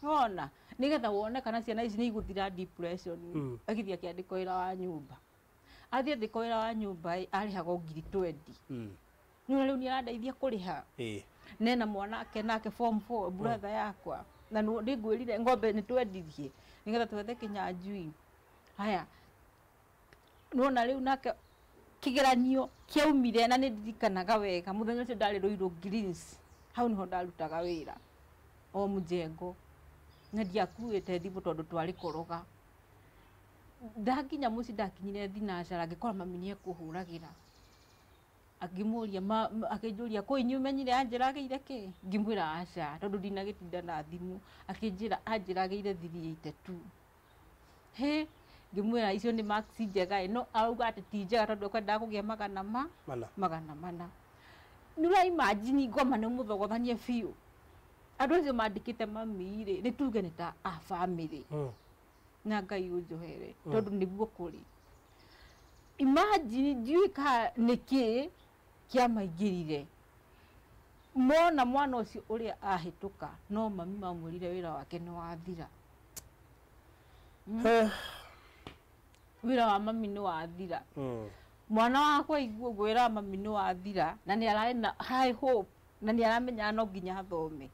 wona nĩgetha wone kana ciana ici nĩ igũthira depression agĩthiĩ akĩandĩkwo wĩra wa nyũmba. Athiĩ andĩkwo wĩra wa nyũmba arĩhagwo 20,000. Nĩwona rĩu nĩ arandeithia kũrĩha. Nena mwanake nake form 4 brother yakwa na nĩngwĩrire ng'ombe nĩ twendirie nĩgetha twethe kĩnyanjui. Haya nĩwona rĩu nake kĩgeranio kĩaumire na nĩ ndirikanaga wega mũthenya ũcio ndarĩ Ruiru Greens hau nĩho ndarutaga wĩra o mũjengo na ndiakuĩte thimũ tondũ twarĩ koroga. Ndakinya mũciĩ ndakinyire thinacara ngĩkora mami nĩekũhũragĩra akĩmũria akĩnjũria kũ inyuĩ ũmenyire Angela agĩire kĩ? Ngĩmwĩra aca tondũ ndinagĩtinda na thimũ. Akĩnjĩra Angela agĩire 382. Hĩ ngĩmwĩra icio nĩ marks njega ĩ no arauga atĩ ti njega tondũ ekwendaga kũgĩa 400. Nĩ ũra imagine ngoma nĩ mũthogothanie biũ. Andũ acio mandĩkĩte mami rĩ nĩ tuge nĩ ta a family na Ngai ũnjohere tondũ nĩguo kũrĩ. Imagine ndiũĩ kana nĩkĩ kĩamaingĩrire mona mwana ũcio ũrĩa ahĩtũka no mami mamwĩrire wĩra wake nĩ wathira. Wĩra wa mami nĩ wathira. Mwana wakwa aigua ũguo wĩra wa mami nĩ wathira na nĩ ararĩ na high hope na nĩ aramenya no nginya athome.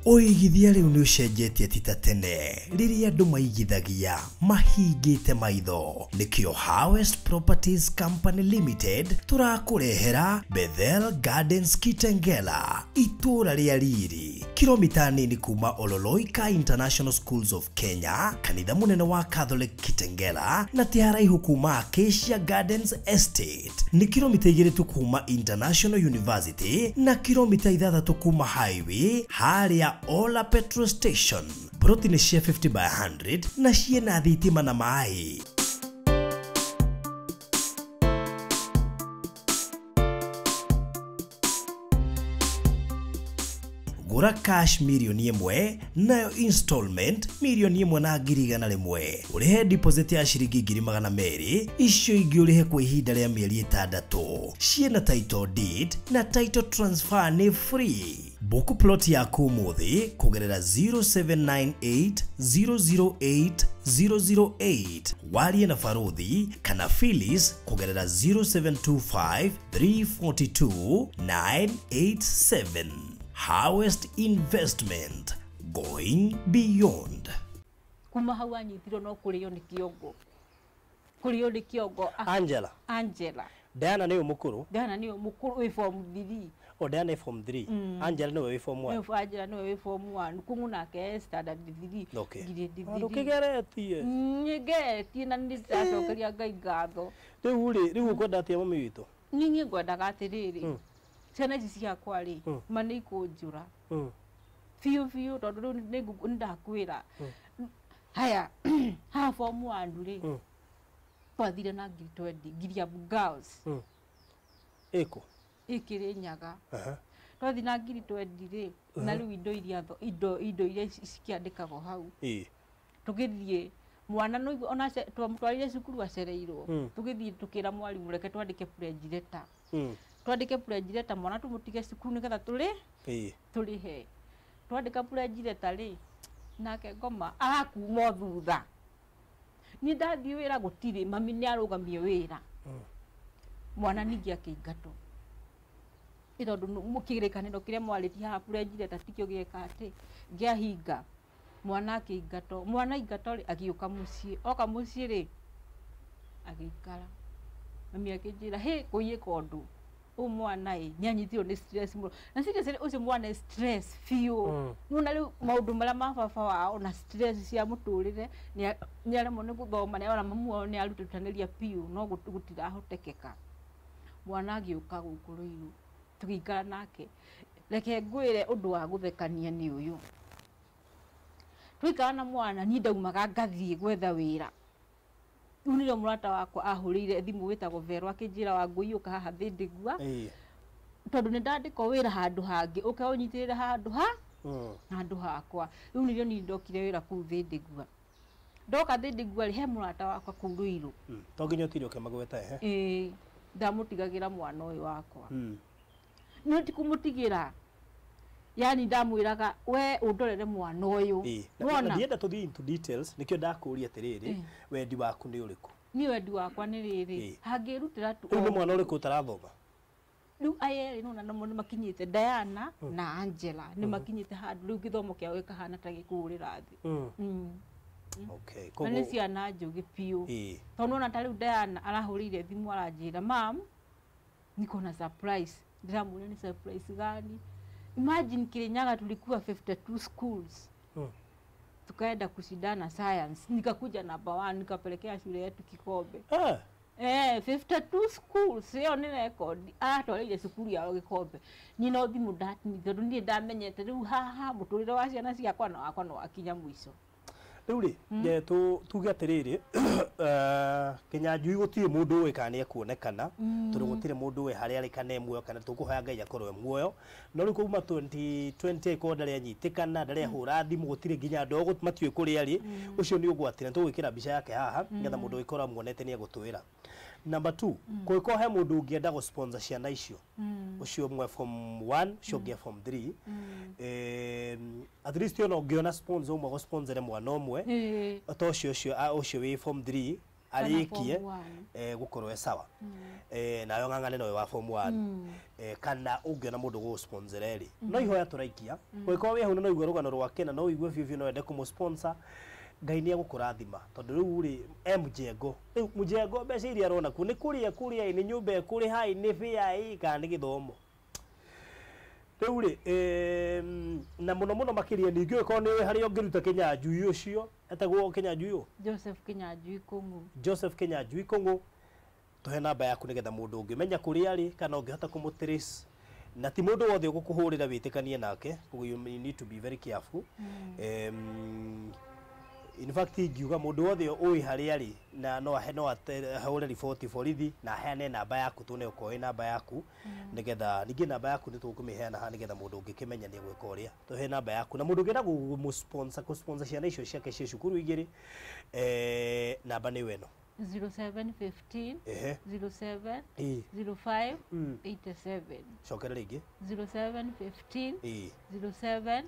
Ũigithia rĩu nĩ ũcenjetie ti ta tene rĩrĩa andũ maigithagia mahingĩte maitho. Nĩkĩo Harvest Properties Company Limited tũrakũrehera Bethel Gardens Kitengela itũũra rĩa riri kilomita nini kuma Ololoika International Schools of Kenya kanitha mũnene wa Catholic Kitengela na ti haraihu kuma Acacia Gardens Estate nĩ kilomita 2 tu kuma International University na kilomita 6 kuma highway harĩa Ola Petrol Station. Broti nĩ cia 50 by 100 na ciĩna thitima na maĩ. Gũra cash 1,000,000 nayo installment 1,100,000. Ũrĩhe deposit ya ciringi 200,000, icio ingĩ ũrĩhe kwa ihinda rĩa mĩeri 6. Ciĩna title deed na title transfer nĩ free. Book plot yaku ũmũthĩ kũgerera 0798 008 008. Warie na Baruthi kana Phyllis kũgerera 0725 342 987. Harvest Investment, going beyond. Kuma hau anyitirwo no kũrĩo nĩ kĩongo. Kũrĩo nĩ kĩongo. Angela. Angela. Diana nĩwe mũkũrũ. Diana nĩwe mũkũrũ wĩ form 3. O Diana form 3. Angela nĩwe wĩ form 1. Angela nĩwe wĩ form 1. Kũng'u nake standard 3. Okay. Grade 3. Ndũkĩgeretie. Nĩngeretie na nĩndĩracokeria Ngai ngatho. Rĩu rĩ, rĩu ũkwenda atĩa mami witũ? Niĩ ngwendaga atĩrĩrĩ. Ciana ici ciakwa rĩ, ma nĩ ikũnjũra. Biũ biũ tondũ rĩu nĩndakwĩra. Haya, haha form 1 rĩ. Twathire na ngiri 20, ngiri ya girls. Ĩkũ? Ĩkĩrĩ Nyaga. Twathi na ngiri 20 rĩ, na rĩu indo iria indo iria cikĩandĩkagwo hau. Tũgĩthiĩ mwana no ona twamũtwarire cukuru acereirwo. Tũgĩthiĩ tũkĩra mwarimũ reke twandĩke pledge letter. Twandĩke pledge letter mwana tũmũtige cukuru nĩgetha tũrĩhe. Twandĩka pledge letter rĩ, nake ngoma arakuma thutha. Niĩ ndathiĩ wĩra gũtirĩ, mami nĩ arũgamie wĩra. Mwana ningĩ akĩingatwo. Nĩ tondũ kĩrĩkanĩro kĩrĩa mwarĩtie haha pledge letter tikĩo gĩeka atĩ ngĩahinga. Mwana akĩingatwo. Mwana aingatwo rĩ, agĩũka mũciĩ. Oka mũciĩ rĩ, agĩikara. Mami akĩnjĩra, hĩ, kũiyĩka ũndũ. Ũyũ mwana ĩ, nĩ anyitirwo nĩ stress mũno. Na seriously ũcio mwana stress biũ. Nĩwona rĩu maũndũ marĩa ma baba wao na stress cia mũtũrĩre, nĩ aremwo nĩ gũthoma, nĩ arona mamu wao nĩ arutanĩria biũ, no gũtirahotekeka. Mwana agĩũka gũkũ Ruiru, tũgĩikara nake. Reke ngwĩre ũndũ wa gũthekania nĩ ũyũ. Twaikara na mwana, niĩ ndaumaga ngathiĩ gwetha wĩra. Rĩu nĩrĩo mũrata wakwa ahũrĩire thimũ wĩtagwo Vero akĩnjĩra Wangũi ũka haha Thĩndĩgua. Tondũ nĩ ndandĩkwo wĩra handũ hangĩ, ũke ũnyitĩrĩre handũ ha handũ hakwa. Rĩu nĩrĩo niĩ ndokire wĩra kũu Thĩndĩgua. Ndoka Thĩndĩgua rĩ, he mũrata wakwa kũu Ruiru. To nginya ũtinde ũkĩmagweta ehe. Ĩĩ, ndamũtigagĩra mwana ũyũ wakwa. No ti kũmũtigĩra. Yani ndamwĩraga we ũndorere mwana ũyũ. Na ndienda tũthiĩ into details, nĩkĩo ndakũria atĩrĩrĩ, wendi waku nĩ ũrĩkũ? Niĩ wendi wakwa nĩ rĩrĩ, hangĩrutĩra tu. Rĩu nĩ mwana ũrĩkũ ũtarathoma? Rĩu aya erĩ nĩwona namo nĩmakinyĩte, Diana na Angela nĩmakinyĩte handũ rĩu gĩthomo kĩao gĩkahana ta gĩkũgũrĩra thĩ. Okay. Na nĩ ciana njũgĩ biũ. Tondũ nĩwona ta rĩu Diana arahũrĩire thimũ aranjĩra, mam, niko na surprise. Ndĩramũria nĩ surprise gani? Imagine Kirinyaga tulikuwa 52 schools. Tukaenda kushindana science. Nikakuja number 1, nikapelekea shule yetu kikombe. 52 schools, ĩyo nĩ record. Aratwarĩire cukuru yao gĩkombe. Niĩ no thimũ ndatinithio, tondũ niĩ ndamenyete rĩu haha mũtũrĩre wa ciana ciakwa na wakwa no wakinya mũico. Rĩu rĩ, tuge atĩrĩrĩ, Kĩnyanjui gũtirĩ mũndũ ũĩ kana nĩekuonekana, tondũ gũtirĩ mũndũ ũĩ harĩa arĩ kana e muoyo, kana tũkũhoya Ngai akorwo e muoyo. No rĩu kuma 2020 angĩkorwo ndarĩ anyitĩkana, ndarĩ ahũra thimũ, gũtirĩ nginya andũ matiũĩ kũrĩa arĩ, ũcio nĩ ũgwati, na tũgwĩkĩra mbica yake haha, nĩgetha mũndũ ũngĩkorwo amuonete nĩ egũtwĩra. Number 2, kũngĩkorwo he mũndũ ũngĩenda gũ-sponsor ciana icio, ũcio ũmwe form 1, ũcio ũngĩ form 3, at least ona ũngĩona sponsor ũmwe gũ-sponsor mwana ũmwe, ta ũcio ũcio wĩ form 3 arĩkie gũkorwo e sawa. Nayo ng'ang'ane nowe wa form 1. Kana ũngĩona mũndũ gũgũ-sponsor rĩ, no ihoya tũraikia, ũngĩkorwo wĩ hau na no ũigue rũgano rwake na no ũigue biũ biũ no wende kũmũ-sponsor, Ngai nĩ egũkũrathima tondũ rĩu rĩ e mjengo. Rĩu mjengo mbeca iria arona kuo nĩ kũrĩa kũrĩa nĩ nyũmba ĩkũrĩha nĩ bĩa ĩ kana nĩ gĩthomo. Rĩu rĩ na mũno mũno makĩria ningĩ ũngĩkorwo nĩ ũĩ harĩa ũngĩruta Kĩnyanjui ũcio etagwo Kĩnyanjui ũ? Joseph Kĩnyanjui Kũng'ũ. Joseph Kĩnyanjui Kũng'ũ, tũhe namba yaku nĩgetha mũndũ ũngĩmenya kũrĩa arĩ kana ũngĩhota kũmũ-trace. Na ti mũndũ wothe ũgũkũhũrĩra wĩtĩkanie nake, koguo you need to be very careful. In fact ingiuga mũndũ wothe ũĩ harĩa arĩ na no ahe no ahũre riboti borithi na aheane namba yaku tuone okorwo ĩ namba yaku, nĩgetha ningĩ namba yaku nĩ tũkũmĩheana haha nĩgetha mũndũ ũngĩkĩmenya nĩ egwĩka ũrĩa tũhe namba yaku, na mũndũ ũngĩenda gũmũ-sponsor kũ-sponsor ciana icio ciake ciĩ cukuru igĩrĩ, namba nĩ ĩno. 0715 07 05 87. Cokera rĩngĩ. 0715 07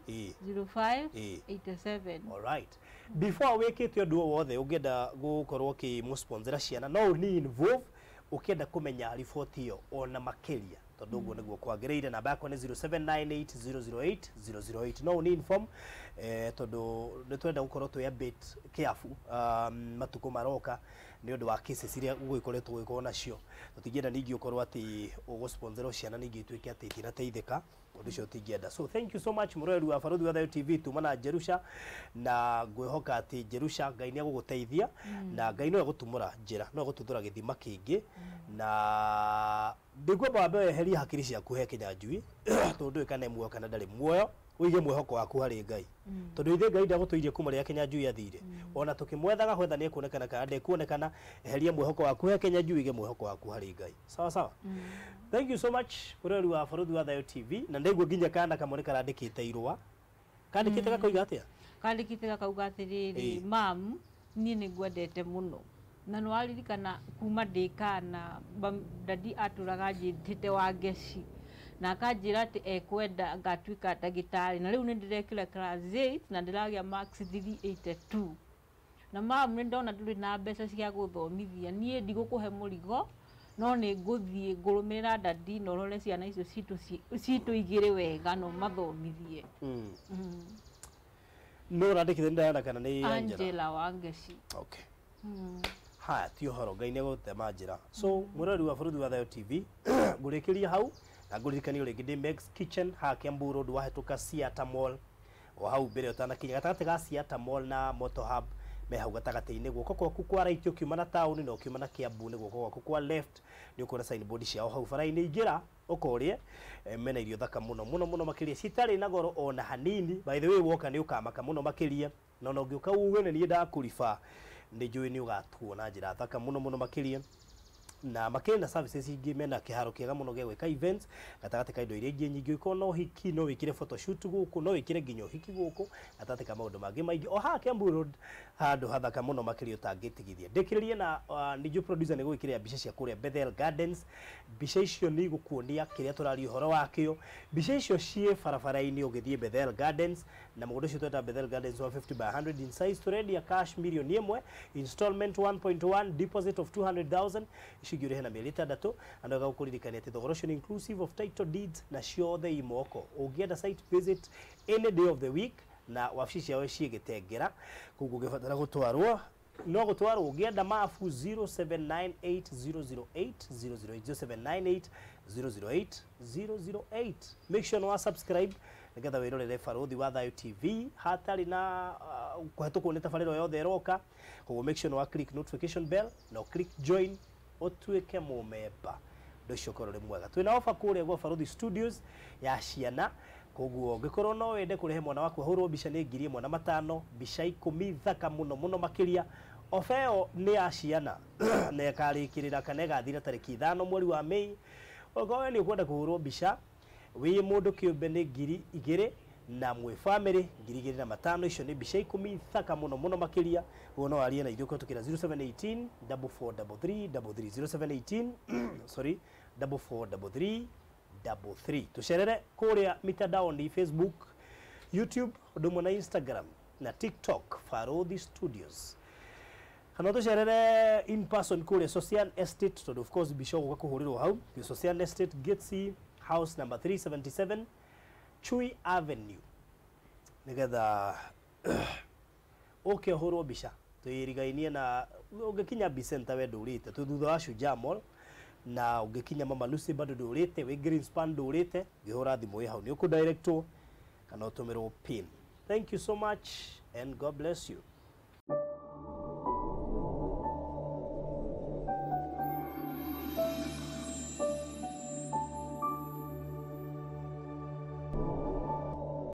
05 87. Alright. Before wĩkĩte ũndũ o wothe ũngĩenda gũkorwo ũkĩmũsponsora ciana, no ũni involve ũkĩenda kũmenya riboti ĩyo ona makĩria, tondũ ũguo nĩguo kwagĩrĩire. Namba yakwa nĩ 0798008008, no ũni inform, tondũ nĩ twenda gũkorwo twĩ a bit careful matukũ maroka nĩ ũndũ wa cases iria gũgĩkoretwo gũgĩkorwo nacio. Tũtingĩenda ningĩ ũkorwo atĩ ũgũsponsorwo ciana ningĩ ituĩke atĩ itinateithĩka, ũndũ ũcio tũtingĩenda. So thank you so much, mũroreri wa Barũthi wa Thayũ TV. Tuma na Jerusha, na ngwĩhoka atĩ Jerusha Ngai nĩ egũgũteithia na Ngai no egũtumũra njĩra, no egũtuthũra gĩthima kĩngĩ, na ndĩngwamba wambe weherie hakiri ciaku he Kĩnyanjui, tondũ ndũĩ kana e muoyo kana ndarĩ muoyo. Ũige mwĩhoko waku harĩ Ngai, tondũ ithe Ngai ndagũtũirie kuma rĩrĩa Kĩnyanjui athire, ona tũkĩmwethaga gwetha nĩ ekuonekana kana ndekuonekana. Eheria mwĩhoko waku he Kĩnyanjui, ũige mwĩhoko waku harĩ Ngai. Sawa sawa. Thank you so much, mũroreri wa Barũthi wa Thayũ TV. Na ndaigua nginya kana kamwe nĩ karandĩkĩte irũa, kandĩkĩte gakoiga atĩa? Kandĩkĩte gakauga atĩrĩrĩ, "Mam, niĩ nĩ ngwendete mũno na nĩ waririkana kuma ndĩ kana dadi atũraga anjĩtĩte wa ngeci na akanjĩra atĩ ekwenda ngatuĩka ndagĩtarĩ, na rĩu nĩ ndĩrekĩra class 8 na ndĩragĩa marks 382. Na mam, nĩ ndona ndũrĩ na mbeca cia gũthomithia, niĩ ndigũkũhe mũrigo, no nĩ ngũthiĩ ngũrũmĩrĩra dadi na ũrore ciana icio citũ citũ igĩrĩ wega na ũmathomithie." No ũrandĩkĩte nĩ kana nĩ Angela? Angela Wangeci. Okay. Haya, ti ũhoro, Ngai nĩ egũtema njĩra. So mwĩroreri wa Bũrũri wa Thayo TV, ngũrĩkĩria hau na ngũririkania rĩngĩ ndĩ Meg's Kitchen haha Kiambu Road, wahĩtũka Siata Mall o hau mbere ũtanakinya gatagatĩ ga Siata Mall na Moto Hub, me hau gatagatĩ-inĩ, guoko gwaku kwa right ũkiuma na taũni, na ũkiuma na Kiambu nĩ guoko gwaku kwa left, nĩ ũkuona signboard ciao hau bara-inĩ. Ingĩra ũkorĩe, mena irio thaka mũno mũno mũno makĩria, citarĩ na goro ona hanini. By the way, woka nĩ ũkamaka mũno makĩria, na ona ũngĩũka uge nĩ niĩ ndakũriba, nĩ njũĩ nĩ ũgatuo na njĩra thaka mũno mũno makĩria. Na makĩrĩ na services ingĩ, mena kĩharo kĩega mũno gĩa gwĩka events gatagatĩ ka indo iria ingĩ nyingĩ. Ũngĩkorwo na ũhiki, no wĩkĩre photoshoot gũkũ, no wĩkĩre nginya ũhiki gũkũ, gatagatĩ ka maũndũ mangĩ maingĩ, o haha Kiambu Road, handũ hathaka mũno makĩria ũtangĩtigithia. Ndĩkĩrĩrie na ningĩ producer nĩ gũgĩkĩrĩra mbica cia kũrĩa Bethel Gardens. Mbica icio nĩ igũkuonia kĩrĩa tũraria ũhoro wakĩo. Mbica icio ciĩ barabara-inĩ ũgĩthiĩ Bethel Gardens, na mũgũnda ũcio tweta Bethel Gardens, 150 by 100 in size. Tũrendia cash 1 million, installment 1.1, deposit of 200,000, icio ingĩ ũrĩhe na mĩeri 6. Na ndwega gũkũririkania atĩ thogora ũcio nĩ inclusive of title deeds na ciothe i moko. Ũngĩenda site visit any day of the week, na wabici ciao ciĩ Gĩtengera, koguo ũngĩbatara gũtwarwo no gũtwarwo. Ũngĩenda mabu, 0798008008, 0798 008 008. Make sure nĩ wa subscribe nĩgetha wĩrorere Barũthi wa Thayo TV hatarĩ na kũhetũkwo nĩ tabarĩra o yothe ĩroka. Koguo make sure nĩ wa click notification bell na click join ũtuĩke mũmemba, ũndũ ũcio ũkorwo ũrĩ mwega. Twĩna ofa kũrĩa gwa Barũthi Studios ya ciana, koguo ũngĩkorwo no wende kũrehe mwana waku ahũrwo mbica nĩ 1500, mbica 10 thaka mũno mũno makĩria. Ofa ĩyo nĩ ya ciana na ĩkarĩkĩrĩra kana ĩgathira tarĩki 5 mweri wa Mĩĩ. Okorwo we nĩ ũkwenda kũhũrwo mbica wĩ mũndũ kĩũmbe nĩ 2000, na mwĩ family 2500. Icio nĩ mbica 10 thaka mũno mũno makĩria. Ũguo no warie na ithuĩ kũhetũkĩra 0718 4433 33, 0718, sorry, 4433 33. Tucerere kũrĩa mitandaoni, Facebook, YouTube, ũndũ ũmwe na Instagram na TikTok, Barũthi Studios, kana tũcerere in person kũrĩa Socian Estate, tondũ of course mbica ũgũka kũhũrĩrwo hau. Socian Estate, Gate C, house number 377, Chui Avenue, nĩgetha ũke ũhũrwo mbica. Twĩrigainie na ũngĩkinya B Center we ndũrĩte, twĩ thutha wa Shujaa Mall, na ũngĩkinya Mama Lucy bado ndũrĩte, wĩ Greenspan ndũrĩte. Ngĩhũra thimũ ĩ hau nĩ ũkũdirectwo kana ũtũmĩrwo pin. Thank you so much and God bless you.